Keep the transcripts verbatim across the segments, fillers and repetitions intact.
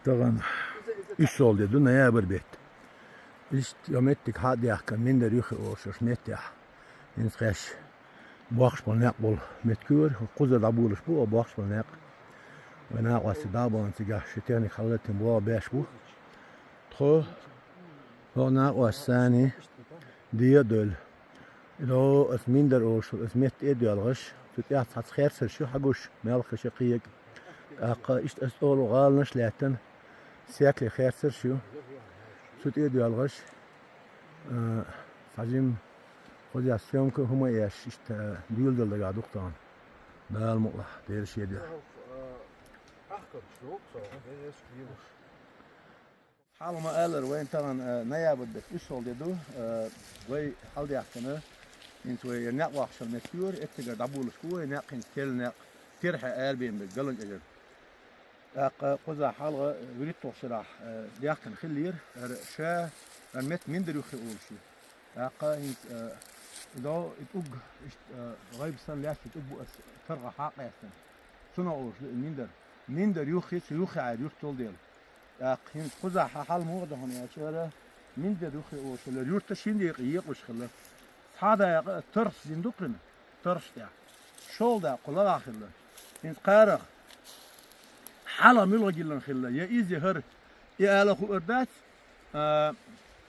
Тахана уьссолгӀа де ду, ноябрь бетта. Иштта йо меттиг хьа а даьхкина, Миндар юххе олуш йолчу меттехь. ХӀинца кхеш бохкуш болу некъ болу меттиг ю хӀара, кхузара дӀаболуш бу оха бохкуш болу некъ. Вайн накъостий дӀа а бахана цигахь, шен техника хьалатийна боху беш бу. Тхо, хӀокху накъостий санна, де а девлла. Иза аса Миндар олуш, аса метта тӀе а доьлхуш, цу тӀехь цхьацца херцарш ю хьагуш, мелхаш а кхета. ТӀаккха иштта аса олу гӀаланаш а лаьттина, секли херцарш ю. Цу тӀе а доьлхуш, а, цхьа жима кхузахь съёмка а хӀума а еш, иштта дуьйладала дагахь ду-кх тахана. Дала мукъалахь, Дела шен дуьхьа. Хьалха ма-аллара, вайн тахана, э, ноябрь бетта уьссолгӀа де ду, э, вай хьалдаьхкина, хӀинца вай некъ вахчалла меттиг ю хӀара, эццигара дӀаболуш бу вай некъ, хӀинца керла некъ, терхье арабевлла берг, ГаланчӀожара. ТӀаккха кхузахь хьалха, э, вуьрхӀитталгӀачу шарахь, э, даьхкина хиллера, хӀара ша, хӀара метта Миндар юххе олуш ю. ТӀаккха хӀинца, э, и до, и тӀулг, иштта, э, гӀайба санна лаьцна тӀулг бу аса тархахь а къаьстина. Цунах олуш ду и Миндар. Миндар юххе, цу юххе Ӏайра юрт йолу дела. ТӀаккха хӀинца кхузахь хьал муха ду хьуна аьлча, хӀара Миндар юххе олуш йолу юрташ шина декъе екъалуш хилла. Цхьа дакъа тарс дина ду кхуьнан, тарс тӀехь. ШолгӀа дакъа кху лагӀахь хилла. ХӀинца кхарах хьалха муьлха гиллина хилла, я иза, я хӀара, и ала хуур дац, а,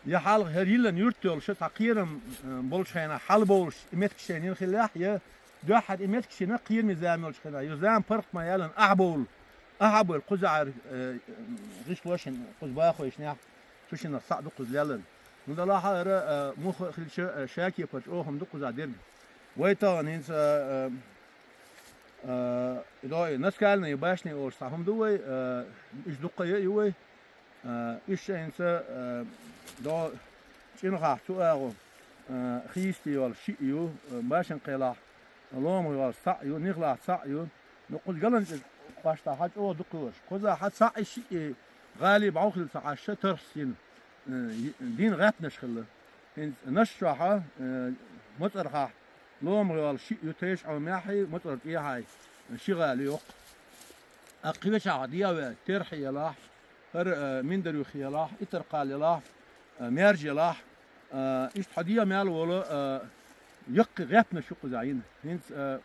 я хьалха хӀара йиллина юрт йолуш, цхьа кхерам, а, болчу хенахь хьалабовлуш и меттигаш шайна йина хиллехь, я дуьххьара и меттигаш йина кхераме зама йолчу хенахь, ю зама паргӀат ма яьллина, ахьа бовлу, ахьа а бовлу, кхузахьара, э, гӀишлошна, кхуза бахойшнехь, цу шиннах цхьаъ ду кхуза лелларг. ХӀунда аьлча хӀара, э, муха а хилча, э, шакепарчу оха хӀума ду кхузахь дерг. Вай тахана хӀинца, э, э, э, и до и наскальная башня олуш цхьа хӀума ду вай, э, уьш дуккха а ю вай. Э, уьш шайца, э, до чӀинхахь цу агӀо, э, хийсте йолу шиъ ю, э, башан кхелахь ломах йолу цхьаъ ю, нихлахь цхьаъ ю. Ну, кхуза ГаланчӀожа кхоштахь чӀогӀа дукха йолуш. Кхузахь цхьаъ и шиъ и гӀали бӀов хилла ца Ӏаш, тарс йина, э, дина гӀаьттинаш хилла. ХӀинца Нашчохь, э, МацӀархахь ломах йолу шиъ ю, тайша Ӏомехь, МацӀар тӀехьа ши гӀали йоккха. Ткъа кхечахь дегӀ ваьлла, Терхье елахь, хӀара, э, Миндар юххе елахь, Итаркхалла елахь, э, Маьржа елахь, э, иштта хьо дегӀ мел волу, э, яккхий гӀаьттинаш ю кхузахь йина. ХӀинца, э,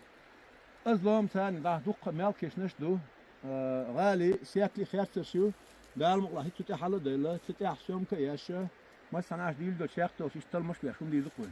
аса лома царна дӀа дуккха мел кешнаш ду, э, гӀали, секли херцарш ю, Дала мукъалахь, хӀинца цу тӀе хьала а девлла, цу тӀехь съёмка а еш, массанхьа аша дийла долу чехка долуш иштта талламаш а беш, хӀума дийр ду-кх вай.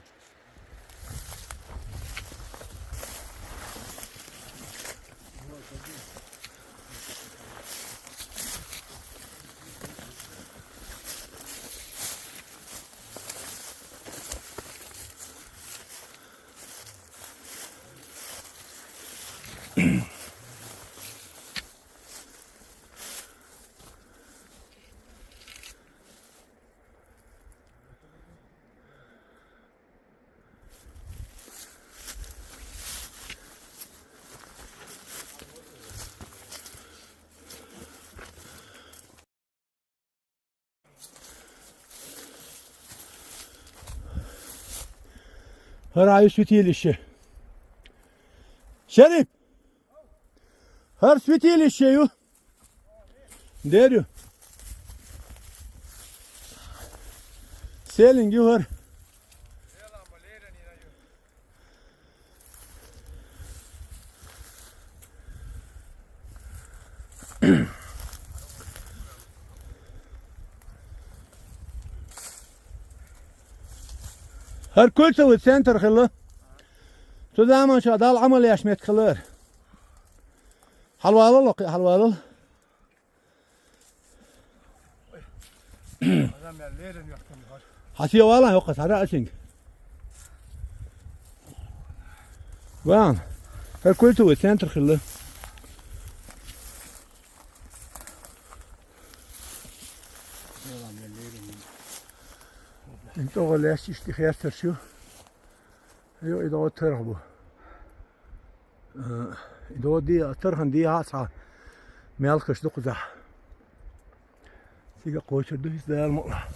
ХӀара ю святилище. Шарип! ХӀара святилище ю. Дер ю. Селлинг ю хӀара. ХӀара культовый центр хилла. Цу заманчохь Далла Ӏамал еш меттиг хилла хӀара. Хьалавалал, оккхе, хьалавалал. Хьан сен валахь, йоккха схьара а цуьнга. Ван, хӀара культовый центр хилла. ЧӀогӀа лаьтташ иштта херцарш ю. Йо, и дӀо тарх бу. Э, и дӀо де, тархан дехьа а цхьа мелхаш ду кхузахь. Цига кхочур ду иза, Дала мукъалахь.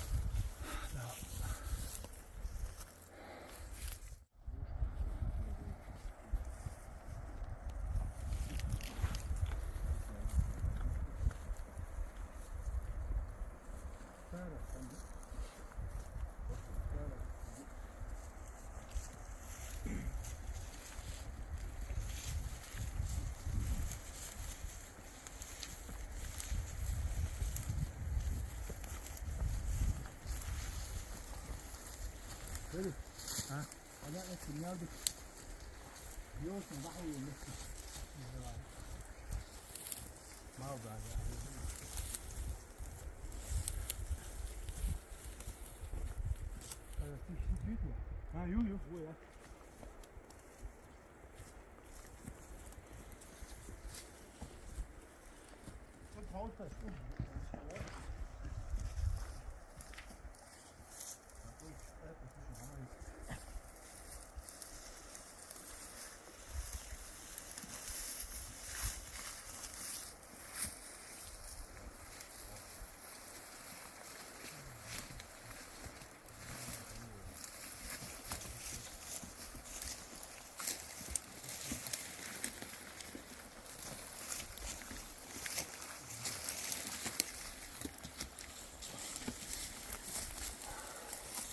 Ah, yu, yu, wo, ja.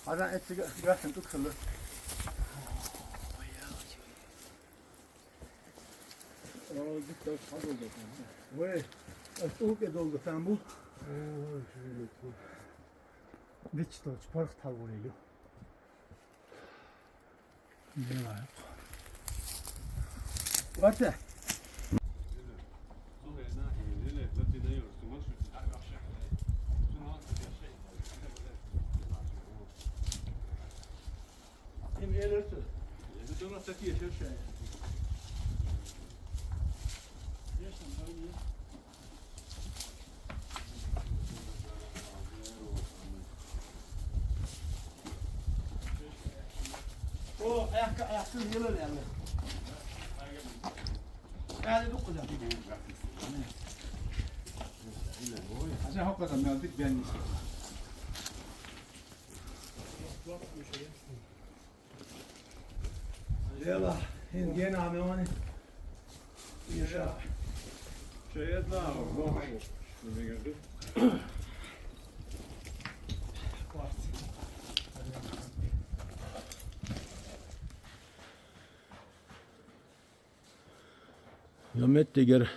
Ha'dan etçi gö-, görsün, tut kılı. Aa, git de, hadi oldu efendim. Vay, et, uvuk et oldu efendim bu. Git işte, çıparık tavuğu yiyor. Warte. O ayakta, ayakta yıl önemli. Yani bu kadar. Acaba hakikaten ben bir ben Yalla, endi gene ame onu. İnşallah. Şey et la, bak. Ýa metdeger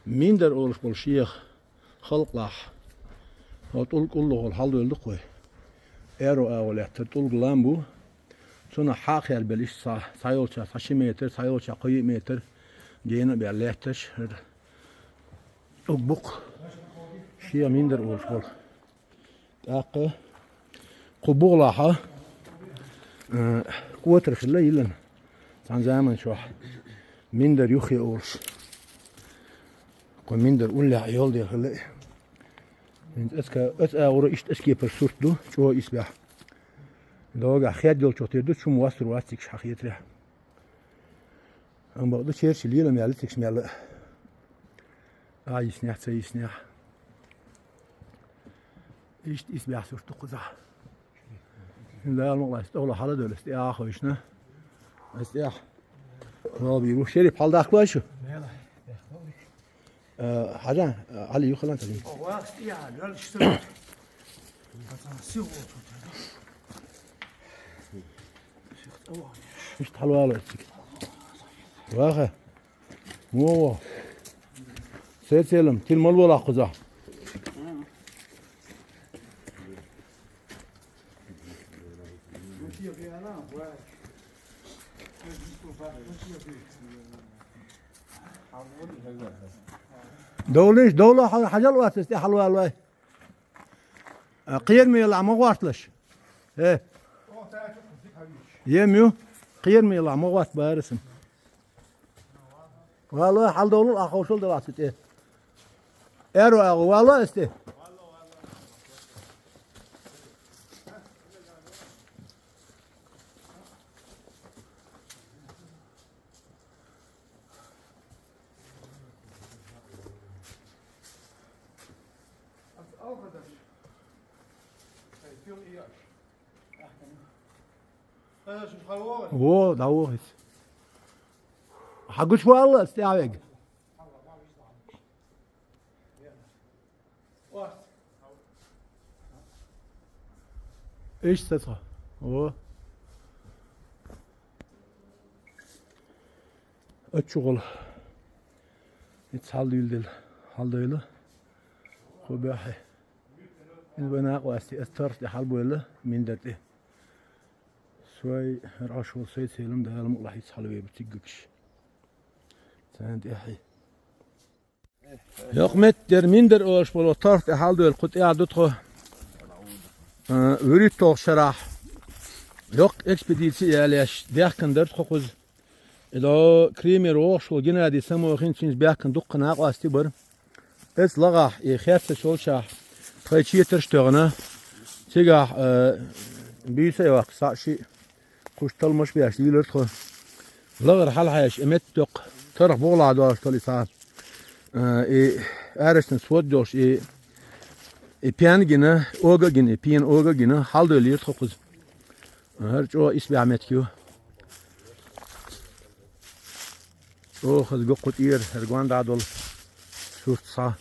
minder oluş bolşy ýa halklach. O tol gullugy hal öldük goý. Äro awa lätdir tol gylan bu. Şuna hak ýer bel iş sa-, saýolça saşy metr, saýolça goýy metr. Geýne bel lätdir. Ugbuk. Şiýa minder oluş bol. Dakga. Kubuglaha. Kuwatrşylla ýylan. Sanjaman şu. Minder ýuhýa oluş. Ku minder ulla ýol diýerli. Eska öt agura iş eski per surtdu. Çoğu isbah. Doga hiyat yol çok derdi. Çum wasur wasik şahiyetler. Ama bu çerçi ýylam ýaly çekişmeli. Ay isnäçe isnä. Iş isbah surtdu kuza. Şimdi almak lazım. Ola hala döle. Ya hoşna. Esti ya. Abi bu şerif haldak var şu. Ee, Hacan, e, Ali yukarıdan tabii. O wagt ya, gel işte. Hasan, siz otur. Hiç talvalı ettik. Vah. Wo. Serselim, tilmal bolak kuza. Dowlunç, dowla ha-, hajal wagty, halwa, halwa. E, kyrmyzy ama wagtlaş. He. Ýem ýu. Kyrmyzy ama wagt barysyn. Walla, hal dowlun, ahawşul da wagt, e. Ero agu, walla, esti. Wo, da wo is. Ha, gut, walla, esti aweg. Eşitse. O. Açık ol. Hiç hal değil, değil. Hal değil. Kobe he. Biz bana wasi estar de hal böyle minderdi. Вай, хӀара Ӏаш волу сайн селам Дала мукъалахь йиц хьалаве бу циггагаш. Царна тӀаьхье. Йоккха меттера миндар олуш болу торф тӀе хьалдойла кху тӀехь ду тхо. А, вуьрхӀитталгӀачу шарахь йоккха экспедиция ялеш, баьхкина дара тхо кхуза. И до Кремера вогӀуш волу Геннадий Самохин, цуьнца баьхкина дуккха накъостий бара. Эцу лагӀахь и хецаш йолчохь тхайн четарш а тоьхна, цигахь, а, буьйса а йоккхуш, схьа а шиъ кхуш талламаш а беш лийлира тхо. ЛагӀара хьалахьаьжча, и меттан тӀехь тарх бухахь долуш долу и схьа, а, и арашна свод йолуш, и, и пен а гина, ога а гина, и пена ога а гина, хьалдойла лиира тхо кхуза. ХӀара чӀогӀа исбаьхьа меттиг ю. ЧӀогӀа хаза го кху тӀера, хӀара гондахь долу сурт схьа.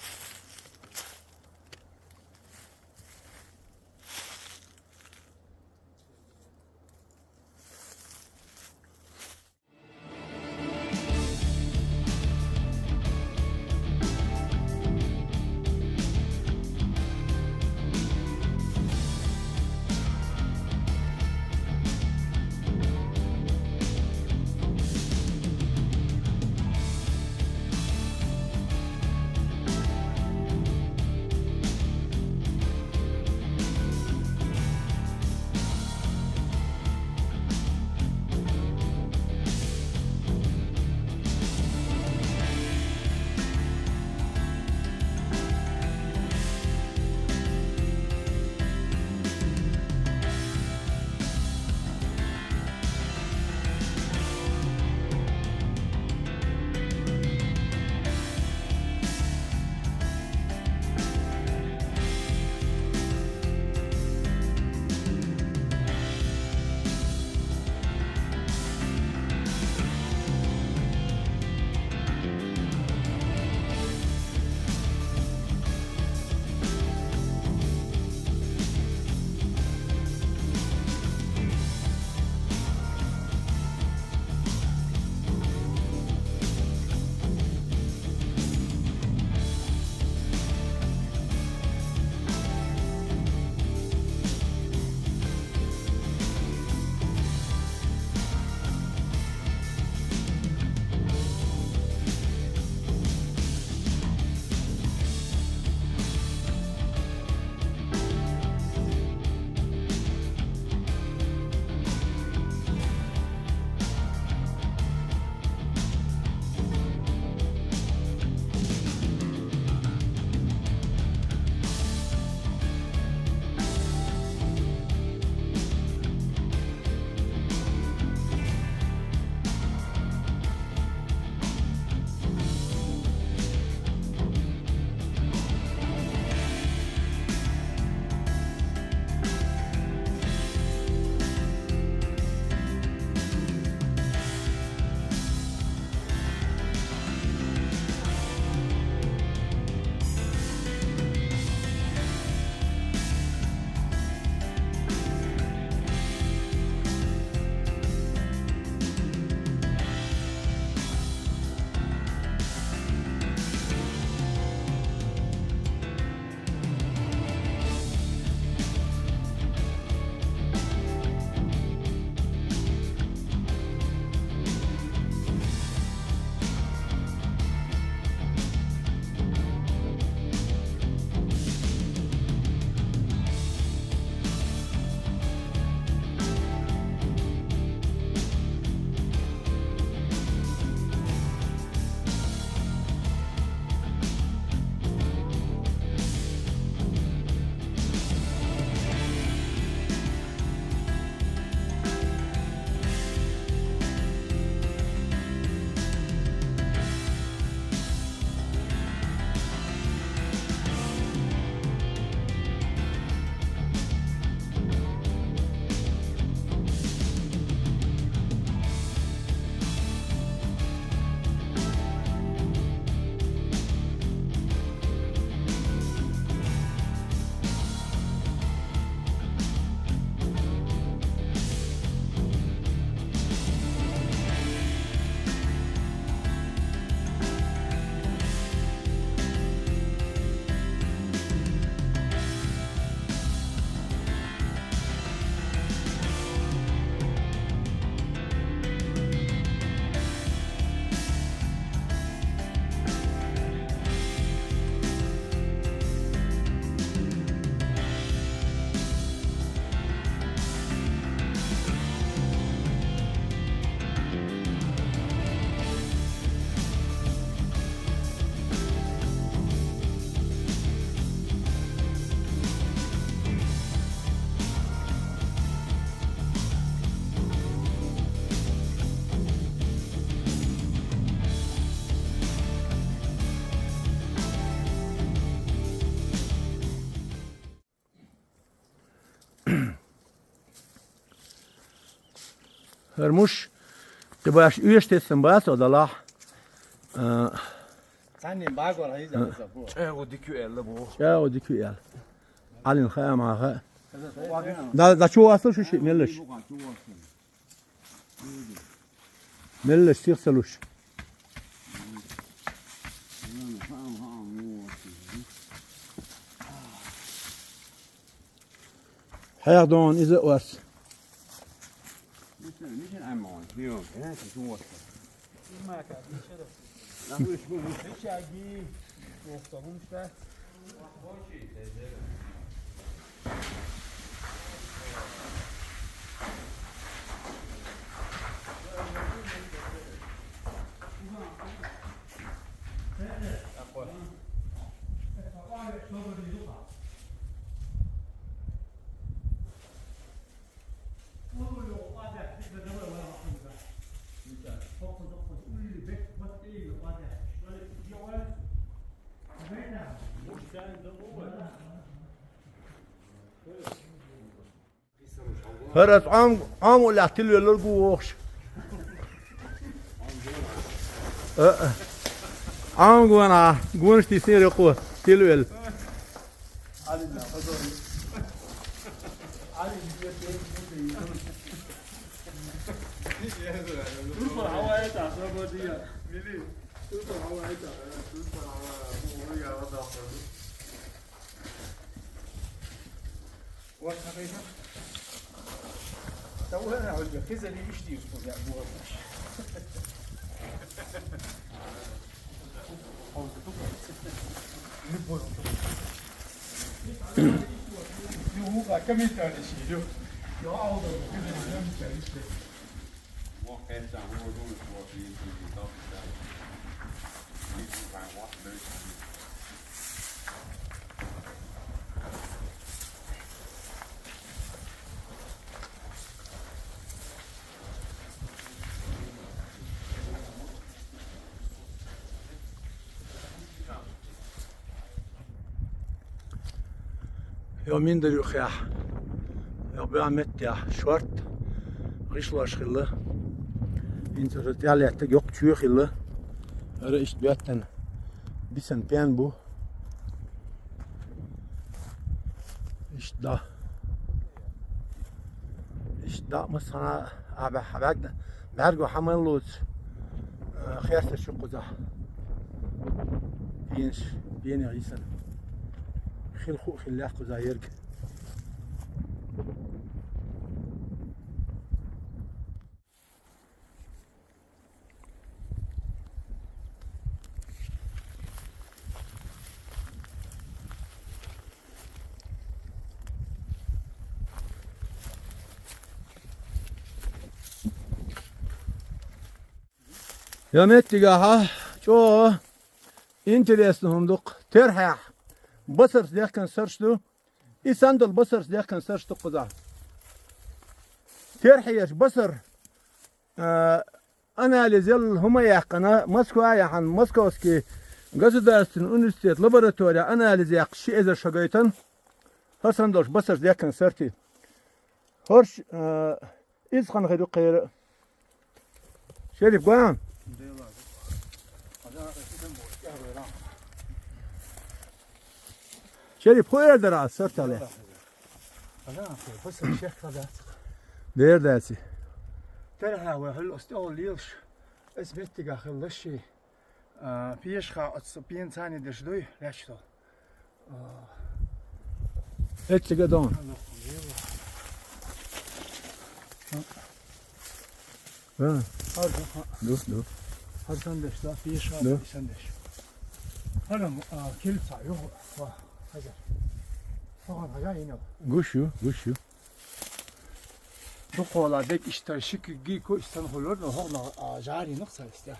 Ар муш, кхы баш уьш тессан бацо далахь. А, Цхьанне багор хьийза а, аса бу. ЧӀагӀо дика ю аьлла бу. ЧӀагӀо дика ю аьлла. Ӏалин хаам хьаха. Да, да чу васла шу ши меллаш. Меллаш сих салуш. Хьех дон иза ос. ХӀара ас Ӏам, Ӏам уллехь тилвеллал гу вохуш. Э, э. Ӏам гона, гонаш тиснера кхо тилвел. Йо, миндар юххехь. Йо, беа меттехь шорт. ГӀишлош хилла. ХӀинца ара тӀаьхьалеттиг йоккха чоь хилла. Ара иштта боьттина. Бисан пен бу. Иштта да. Иштта да, массана а баьхьа баьгна. БӀаьрго хьаман лоцу, а, хесташ чу кхузахь. Пенаш, пенех йисана. Хила ху хила лаьхкхузахь ерг. Я меттигахьа чӀогӀа интересно хӀума ду-кх. Терхьехь басарца дехкан сарш ду. И санна долу басарца дехкан сарш ду кхузахь. Терхьеш басар, а, анализ елла хӀума яьккхина, Москва яхьана, Московский государственный университет лаборатори анализ яьккха ши эзар шо гайтан, хӀасан долуш басарш дехкан сарти. ХӀорш, а, иза хан хир ю кхера. Шериф, гуан? Шериф, хӀу эр дара ас сартале? Дер даци. Терхьа вай хӀуьлла оцу тӀехула лелаш, ас меттигахь хилла ши, а, пешахь оцу пенан царна деш дуй, лаьтташ долу. А. Эццига дон. А. ХӀара ду, хӀа. Ду, ду. ХӀара сан деш, да, пешахь, ду. И сан деш. ХӀара, а, килца, юха, ва, хазар. Хьо хан хаза йина. Гуш ю, гуш ю. Дукхола дерг иштта ши куьг гий ко иштта хуьлура, но хӀокхунах, а, жарийнах ца истя.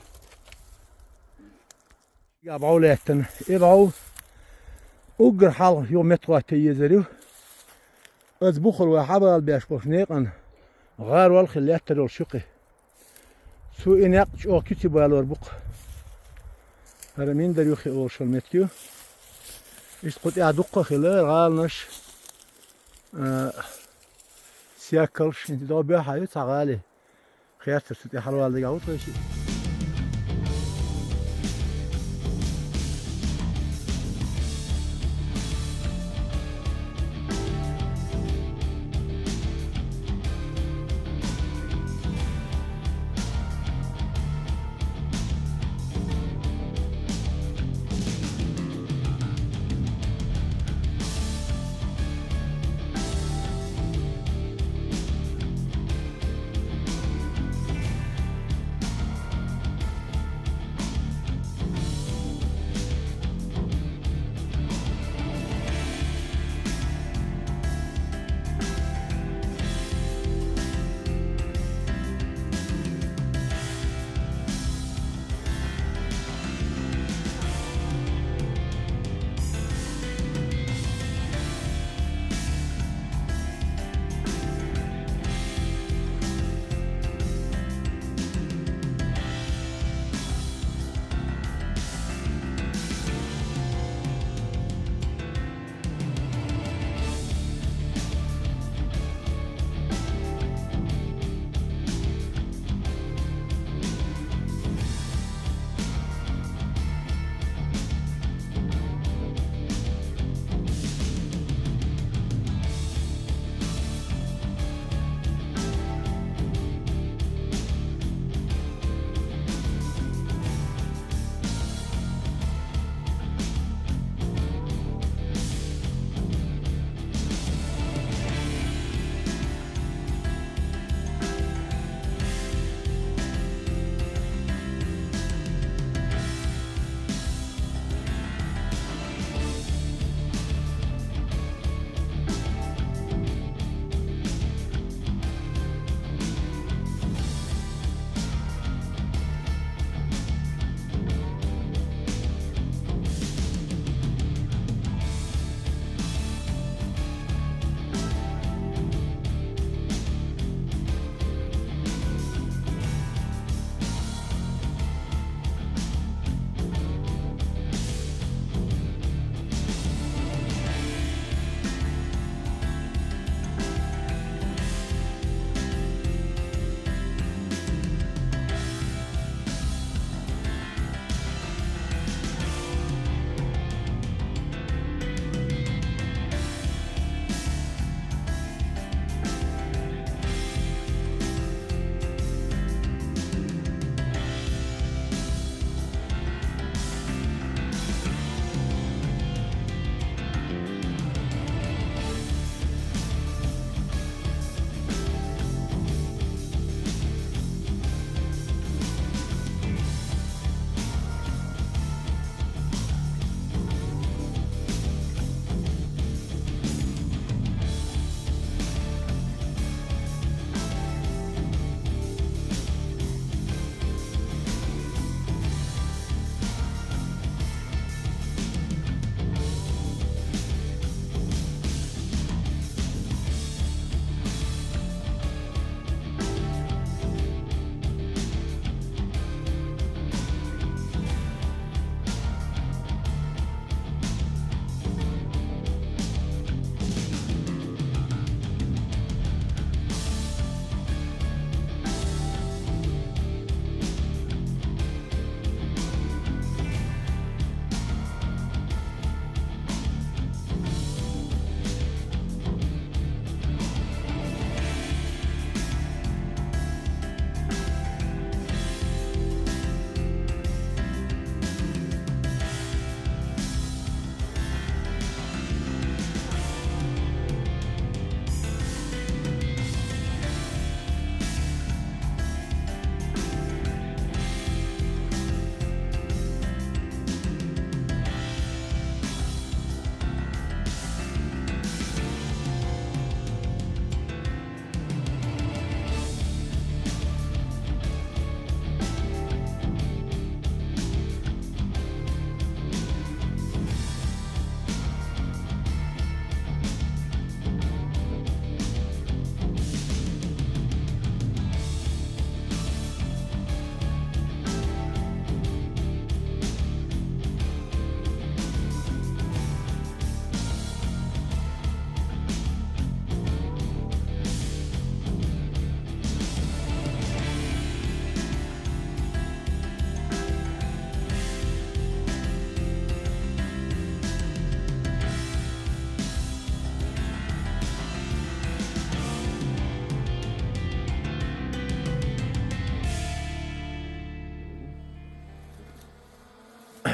Я бӀов лаьттана. И бӀов уггар хьалха юха меттахӀотта езар ю. Аса бухара вай хьабала беш болчу некъан гӀарол хила лаьттар йолуш ю кхи. Цу и некъ чӀогӀа куьци балор бу-кх. ХӀара Миндар юххе олуш йолу меттиг ю. Иштта кху тӀехь дуккха а хилла гӀаланаш, а, сехкалш, хӀинца догӀу бехьа ю цхьа гӀали. Херсур сутӀи хьалвалдига гьавутӀа иши.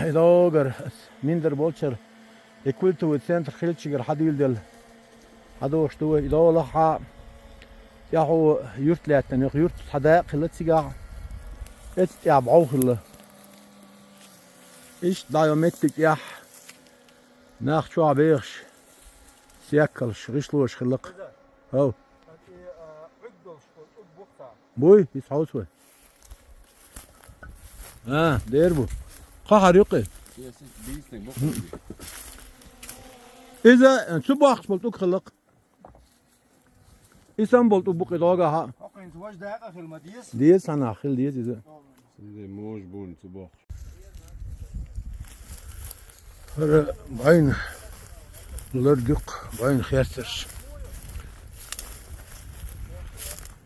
И догара, миндар болчара, и культовый центр хилчигара хьадийла делла. Хьадохуш ду вай, и долахь хьа тӀаьхьо юрт лаьттина, юха юрт цхьа дакъа хилла цигахь, эцу тӀехь бӀов хилла. Иштта дӀа йо меттиг тӀехь нах чохь бехаш, сехкалш, гӀишлош хилла-кх. Хьо. Буй, иза хьовса вай. А, дер бу. Кхахьар юкъе. Иза, э, цу бохкаш болу тӀуг хилла-кх. И сан болу тӀуг бу-кх и догахь. Деза, цхьаннахь хила деза иза. Иза може буна цу бохкаш. ХӀара бӀайна лар дукха, бӀайна херцарш.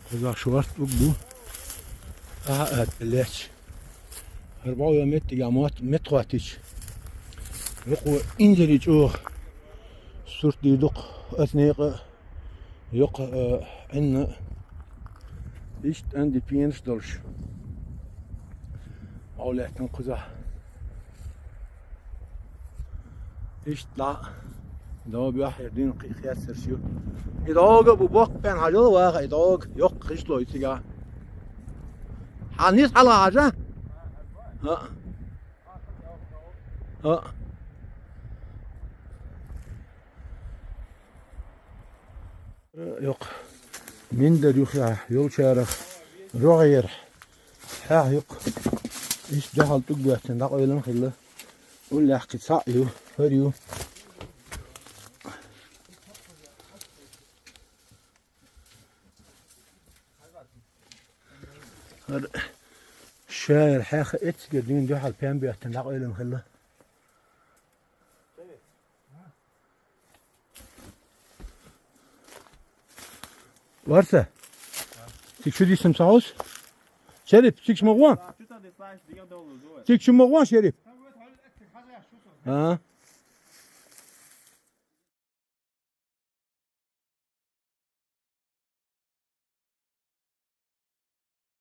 Кхузахь шорта уг бу. Ахьа а лаьтташ. ХӀара бӀов йо меттиг а мотт, метта хӀоттийча. Юкъо инзаре чӀогӀа сурт дийр ду-кх аса некъа а. Юкъа, э, Ӏинна иштта анди пенаш долуш. Ӏовлаьттан кхузахь. Иштта дӀа. Догахь яр дина кхин херцарш ю. И догахь бу боккха пен хьажал ваха, и догахь йоккха хишло ю цигахь. Хьан нис хьала хьажа? А. А. Юкъа миндар юххехь йолчарах рогӀера хьаьха юкъа. Иштта дуьхьал тӀуг боьттина дӀакъевлина хилла. Уллехь кхин цхьаъ ю, хӀара ю. ХӀара шаьра хьаьха эццигара дуьйна дуьхьал пен боьттина дӀакъевлина хилла. Варса? Цига шу диссина ца хьовса? Шерип, цига шу ма гӀо? Цига шу ма гӀо, Шерип? А?